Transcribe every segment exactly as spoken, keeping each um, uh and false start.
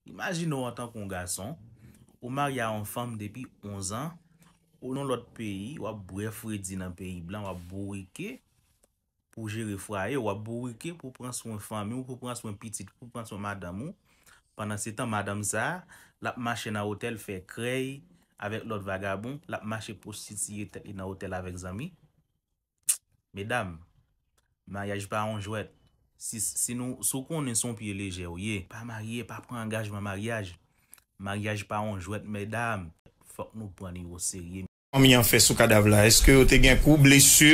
Imajine w antanke yon gason, ou marye a yon fanm depi onz an, ou nan lòt peyi, w ap bwè fredi nan peyi blan, w ap bourike pou jere fwaye, w ap bourike pou pran swen fanmi w, pou pran swen pitit, pou pran swen madanm ou. Pandan se tan, madanm sa a, l ap mache nan otèl fè krèy avèk lòt vagabon, l ap mache pwostitiye tèt li nan otèl avèk zanmi. Medam, maryaj pa yon jwèt. Si, si nou, si w konnen se yon pye lejè w ye, pa marye, pa pran angajman maryaj. Maryaj pa yon jwèt, medam. Fòk nou pran li oserye. Fanmi an fè sou kadav la, èske yo te gen kou, blesi,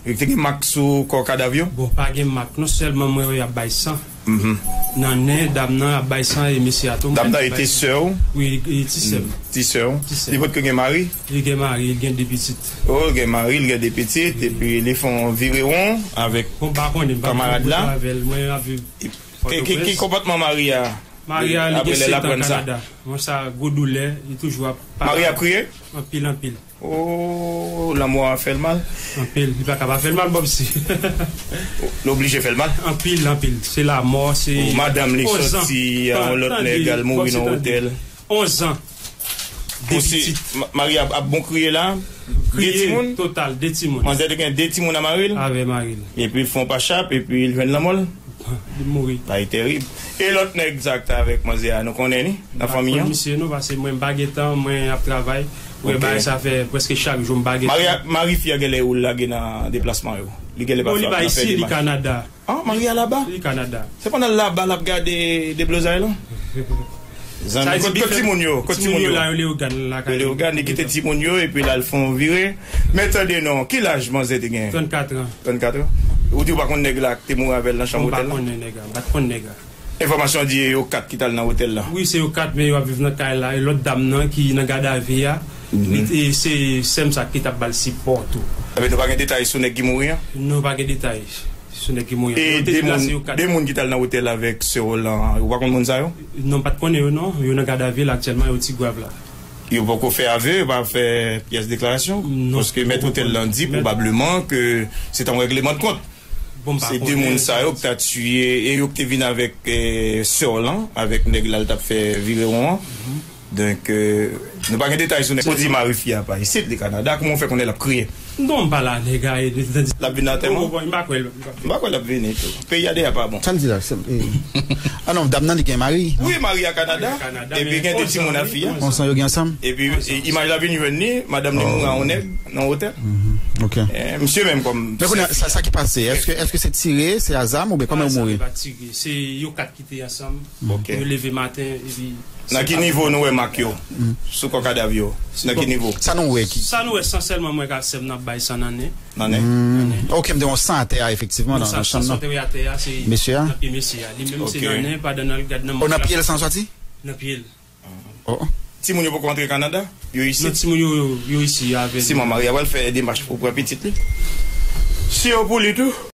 yo te gen mak sou kò kadav yo? Bon, pa gen mak non, sèlman mwen wè y ap bay san. Mhm. Nan nen, dam nan ap bay san e mesye a tou. Dam nan e te sè w? Wi, e ti sè m. Ti sè w? Ti sè m. Li potko gen mari? Li gen mari, li gen de pitit. Oh, li gen mari, li gen de pitit, epi li fè yon virewon avèk kanmarad la. Bon, m pa konnen, m pa gen kontak avè l. Mwen ap viv Pòtoprens. Ki, ki, ki konpòtman mari a? Mari a, li gen sèt an Kanada. Bon, sa, gwo doulè, li toujou ap pale. Mari a ap kriye? Anpil, anpil. Oh, lanmò a fè l mal? Anpil, li pa ka pa fè l mal, Bòbsi. Li oblije fè l mal? Anpil, anpil. Se lanmò, se onz an. Oh, madanm li sòti a yon lòt nèg, al mouri nan otèl. Onz an. De pitit. Mari a ap bon kriye la? De timoun? Kriye total, de timoun. Manzè te gen de timoun a mari l? Avè mari l. Epi l fè yon pa chap, epi l jwenn lanmò l? Li mouri. Bagay terib. E lòt nèg sa k te avèk manzè a, nou konnen li nan fanmi an? M pa konn misye non, paske mwen m pa gen tan, mwen ap travay. Wè, bagay sa fè prèske chak jou m pa gen tan. Mari a, mari fi a genlè ou l lage nan deplasman yo. Li genlè pa fè nan fè demach. Bon, li pa isi, li Kanada. Ah, mari a laba? Li Kanada. Se pandan l laba l ap gade deblozay lan? Zanmi, kot, kot timoun yo? Kot timoun yo? Timoun yo la, yo Leyogàn lakay. Yo Leyogàn, li kite timoun yo, epi l al fè yon vire. Men tande non, ki laj manzè te gen? Trannkat an. Trannkat an. Ou di ou pa konn nèg la ki te mouri avè l nan chanm otèl la? Bon, m pa konnen nèg la, m pa t konn nèg la. Enfòmasyon di yo kat ki t al nan otèl la. Wi, se yo kat, men yo ap viv nan kay la. E lòt dam nan ki nan gadavi a, li te, se sè m sa ki t ap ba l sipò tou. Ebyen, nou pa gen detay sou nèg ki mouri an? Non, pa gen detay sou nèg ki mouri an. Yo te deplase yo kat. E de moun, de moun ki t al nan otèl avèk sè w lan, ou pa konn moun sa yo? Non, m pa t konnen yo non. Yo nan gadavi la aktyèlman, yo Ti Gwav la. Yo poko fè ave, yo pa fè pyès deklarasyon? Non. Paske mèt otèl lan di pwobableman ke se t yon règleman de kont. Bon, m pa konnen. Se de moun sa yo ki ta tiye e yo ki te vin avèk, eh, sè w lan, avèk nèg la l t ap fè virewon an. Donk, eh, nou pa gen detay sou nèg. Ou di mari fi a pa isit, li Kanada, kouman w fè konnen l ap kriye? Non, m pa la, nèg la, e, e, e, l ap vin nan antèman? Bon, bon, m pa kwè l. M pa kwè l ap vini tou. Peyi a deja pa bon. Sa l di la, se, eh. Ah non, dam nan li gen mari, non? Wi, mari a Kanada. Epi gen de timoun a fi a. Onz an yo gen ansanm? Epi, e, imaj la vin jwenn li, madanm li mouri a yon nèg nan otèl. Mhm. Ok. Eh, misye menm kòm... Men kounye a, sa, sa ki pase, èske, èske se tire, se a zam oubyen kòman yo mouri? Non, se pa tire, se yo kat ki te ansanm. Ok. Yo leve maten, epi... Nan ki nivo nou wè mak yo? Sou kò kadav yo? Nan ki nivo? Sa nou wè ki? Sa nou wè, san sèlman mwen ka sèm nan bay san nan nen. Nan nen? Hmm. Ok, m te wè yon san atè a, efektivman, nan, nan chanm nan. San te wè atè a, se nan pye mesye a. Li menm se nan nen, pandan nan l gad nan mòg la. O, nan pye l san sòti? Nan pye l. Oh. Timoun yo poko antre Kanada? Yo isit? Non, timoun yo, yo, yo isi avè l. Siman, mari a pral fè demach pou pran pitit li. Si yo pou li tou.